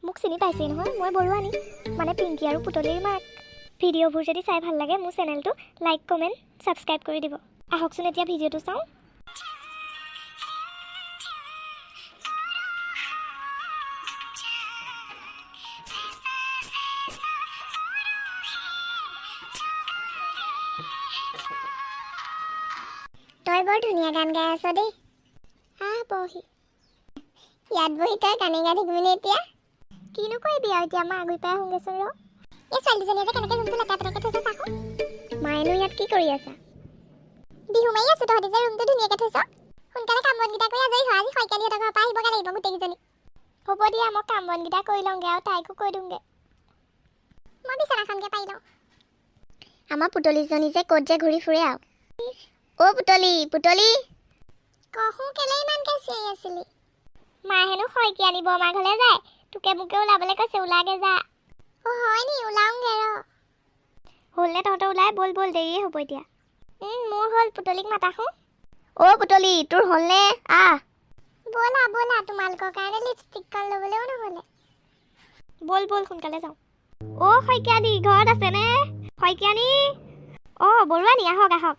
মোক চিনি পাইছেই নহয়, মই বৰুৱানী, মানে পিংকি আৰু পুতলীৰ মাক। ভিডিঅ'বোৰ যদি চাই ভাল লাগে, মোৰ চেনেলটো লাইক, কমেণ্ট, ছাবস্ক্ৰাইব কৰি দিব। আহকচোন, এতিয়া ভিডিঅ'টো চাওঁ। তই বৰ ধুনীয়া গান গাই আছ দেই। আহ, বহি। ইয়াত বহি তই গানে গাই থাকিবিনে এতিয়া? কিনো কৰিবি আৰু এতিয়া, মা গৈ পাই আহোঁগেচোন ৰ। এই ছোৱালীজনীয়ে যে কেনেকৈ ৰুমটো লেতেৰা পেতেৰাকৈ থৈছে চাচোন। মায়েনো ইয়াত কি কৰি আছা? বিহু মাৰি আছো, তহঁতি যে ৰুমটো ধুনীয়াকৈ থৈছ। সোনকালে কাম বনকেইটা কৰি আজৰি হোৱা, আজি শইকীয়ানীহঁতৰ ঘৰৰ পৰা আহিবগৈ লাগিব গোটেইকেইজনী। হ'ব দিয়া, মই কাম বনকেইটা কৰি লওঁগৈ আৰু তাইকো কৈ দিওঁগৈ। মই বিচনাখনকে পাৰি লওঁ। আমাৰ পুতলীজনী যে ক'ত যে ঘূৰি ফুৰে আৰু। অ' পুতলী, পুতলী। কহো, কেলে ইমানকৈ চিঞৰি আছিলি? মা হেনো শইকীয়ানী বৰমা ঘৰলৈ যায়, তোকে মোকে ওলাবলৈ কৈছে, ওলাগে যা। অ' হয় নি? ওলাওঁগে ৰ। হ'লনে তহঁতৰ ওলাই? ব'ল ব'ল, দেৰিয়ে হ'ব এতিয়া। মোৰ হ'ল, পুতলীক মাতাহোঁ। অ' পুতলী, তোৰ হ'লনে? আহ। ব'লা ব'লা, তোমালোকৰ কাৰণে লিপষ্টিকখন ল'বলৈও নহ'লে। ব'ল ব'ল, সোনকালে যাওঁ। অ' শইকীয়ানী ঘৰত আছেনে? শইকীয়ানী! অ' বৰুৱানী, আহক আহক।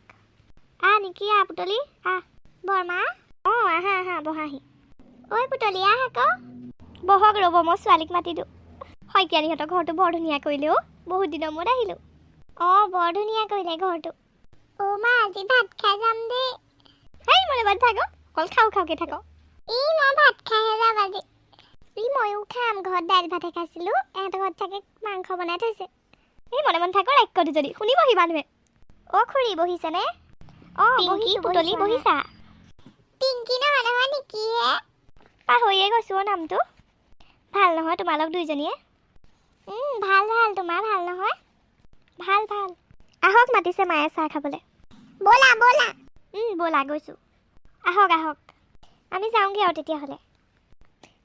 আহ নিকি, আহ পুতলী, আহ। বৰমা। অঁ, আহা আহা, বহাহি। ঐ পুতলী, আহ আকৌ। বহক, ৰ'ব, মই ছোৱালীক মাতি দিওঁ। শইকীয়ানীহঁতৰ ঘৰটো বৰ ধুনীয়া কৰিলে অ', বহুত দিনৰ মূৰত আহিলোঁ। অঁ, বৰ ধুনীয়া কৰিলে ঘৰটো। অ' মা, আজি ভাত খাই যাম দেই। হেই, মোলে বাদ থাক, অকল খাওঁ খাওঁকে থাক। ই, মই ভাত খাইহে যাম আজি। ই, ময়ো খাম, ঘৰত দাইল ভাতে খাইছিলোঁ, এহঁতৰ ঘৰত চাগে মাংস বনাই থৈছে। এই, মনে মনে থাক, ৰাক্ষ দুজনী, শুনিবহি মানুহে। অ' খুৰী, বহিছেনে? অঁ। পিংকি, বহিছোঁ। পুতলী। বহিছোঁ। বহিছা? পিংকি নহয় নহয়, নিকিহে। পাহৰিয়ে গৈছোঁ অ' নামটো। ভাল নহয় তোমালোক দুইজনীয়ে? ভাল ভাল, তোমাৰ ভাল নহয়? ভাল ভাল। আহক, মাতিছে মায়ে চাহ খাবলৈ। ব'লা ব'লা। ব'লা, গৈছোঁ। আহক আহক, আমি যাওঁগৈ আৰু তেতিয়াহ'লে।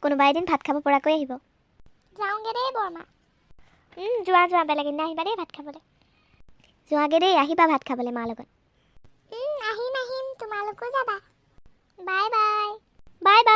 কোনোবা এদিন ভাত খাব পৰাকৈ আহিব। যাওঁগে দেই বৰমা। যোৱা যোৱা, বেলেগ এদিনা আহিবা দেই ভাত খাবলৈ। যোৱাগৈ দেই, আহিবা ভাত খাবলৈ মাৰ লগত। আহিম আহিম, তোমালোকো যাবা। Bye bye. Bye bye.